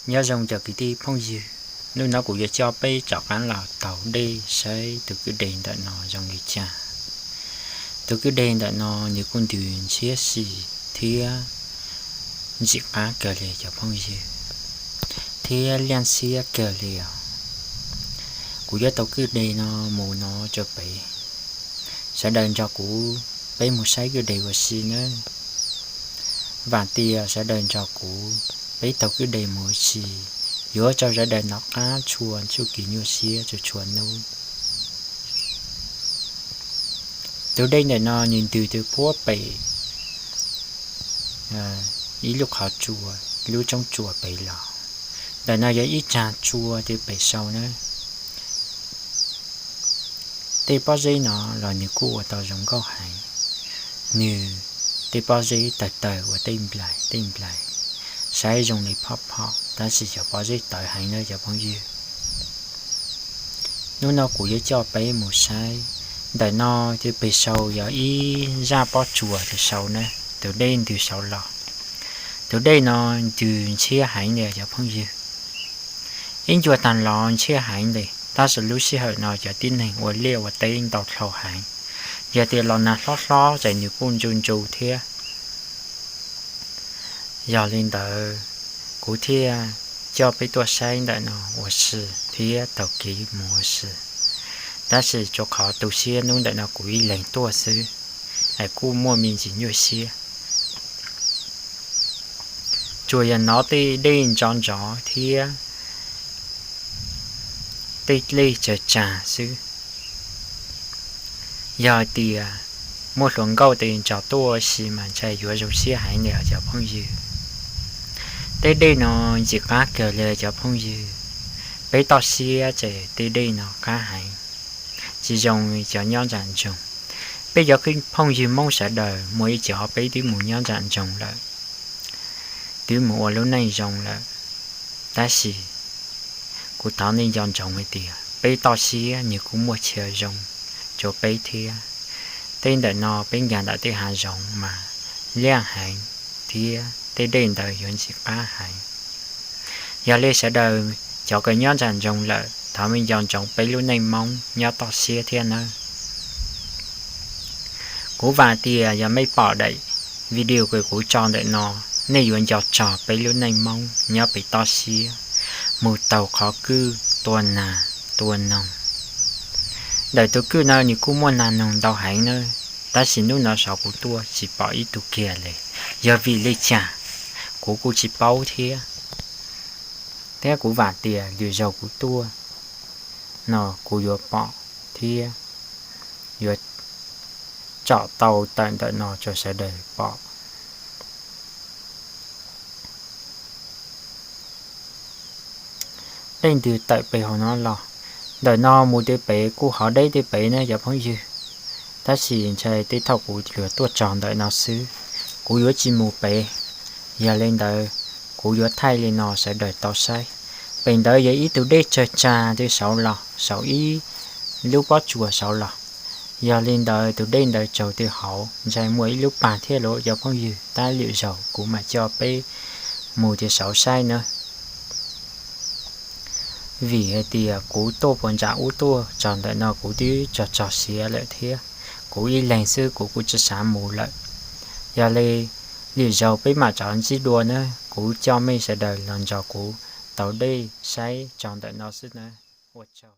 Nyob zoo cov kwv tij phooj ywg, hnub no kuv yuav coj peb rov qab los taug dej saib tus kwj deg ntawm no zoo li cas. Tus kwj deg ntawm no nws kuj ntws ntshiab si thiab ntxim qab kawg li cov phooj ywg, thiab liaj xiab kawg li os. Kuv yuav taug kwj deg no mus no rau pem, sawv daws nrog kuv peb mus saib kwj deg ua si nawb. Vam tias sawv daws nrog kuv peb taug kwj deg mus ua si, yuav rau sawv daws nov qab txhua txuj kev nyuaj siab txhua txhua hnub. Tus dej ntawm no nws ntws tw puab pem ib lub qhov tsua, lub roob tsua pem los. Ntawm no yog ib tsag tsua tw pem sau nawb. Tej pob zeb no los nws kuj ua tau zoo nkauj heev. Nws tej pob zeb tawg tawg ua tej nplais tej nplais, saib zoo li phom phom tab sis cov pob zeb tawv heev na cov phooj ywg. Hnub no kuv yuav coj peb mus saib. Ntawm no tw pem sau yog ib zaj pob tsuas tw sau na, tus dej ntws saud los. Tus dej no ntws ntshiab heev li cov phooj ywg. Ib ncua tag los ntshiab heev li, tab sis lub sij hawm no cov tib neeg ua liaj ua teb ntau dhau heev. Yog tias los nag hlob hlob ces nws kuj ntsu ntsu thiab. Yog li ntawd, kuv thiaj coj peb tuaj saib ntawm no ua si thiab taug kev mus ua si. Tab sis tsuas qhov tu siab hnub ntawm no kuv ib leeg tuaj xwb, es kuj muaj me ntsis nyuaj siab. Tsuas yog hnov tej dej ntsov ntsov thiab tej dej tsawg tsag xwb. Yog hais tias muaj hluas nkauj tes nrog tuaj ua si mas ntshai yuav zoo siab heev li os cov phooj ywg. Tej dej no ntxim qab kawg li cov phooj ywg. Peb toj siab ces tej dej no qab heev, tsis zoo li cov nyob nram nroog. Peb cov phooj ywg Hmoob sawv daws muaj ib co peb twb mus nyob nram nroog lawm, twb mus ua lub neej zoo lawm. Tab sis kuv thov nej nco ntsoov hais tias peb toj siab nws kuj muaj chaw zoo rau peb thiab. Tej ntawm no peb nkag ntawm tej hav zoov mas liaj heev thiab tej dej ntawd yuav ntxim qab heev. Yog li sawv daws cov uas nyob nram nroog lawm thov nej nco ntsoov peb lub neej Hmoob nyob toj siab thiab nawb. Kuv vam tias yog nej pom daim video uas kuv tso ntawm no, nej yuav nco txog peb lub neej Hmoob nyob pem toj siab, mus taug qhov kwj tua nas tua noog. Ntawm tus kwj no nws kuj muaj nas noog ntau heev nawb, tab sis hnub no saud kuv tuaj tsis pom ib tug kiag li. Yog vim li cas kuv kuj tsis paub thiab. Thiab kuv vam tias lwm zaug kuv tuaj no kuv yuav pom thiab yuav tsom tau tawm ntawm no rau sawv daws pom. Dej ntws tawm pem hauv no los, ntawm no mus rau pem kuj hov deb rau pem ne cov phooj ywg. Tab sis ntshai tej thaum kuv luag tuaj txog ntawm no xwb, kuv yuav tsis mus pem. Yog li ntawd, kuv yuav thaij li no sawv daws tau saib. Pem ntawd yog ib tug dej tsawg tsag rau saud los, saum ib lub pob tsuas saud los. Yog li ntawd tus dej ntawd tsaug rau hauv ntshai muaj ib lub pag thiab lauj cov phooj ywg, tab lwm zaug kuv mam coj peb mus rau saud saib nawb. Vim hais tias kuv tuaj puas ntsam ub tuaj txog ntawm no kuv twb txog txog siav lawm thiab, kuv ib leeg xwb kuv kuj tsis xav mus lawm. Yog li, lwm zaug peb mam rov ntsib dua nawb, kuv coj mej sawv daws los nrog kuv taug dej saib txog ntawm no xwb nawb. Ua tsaug.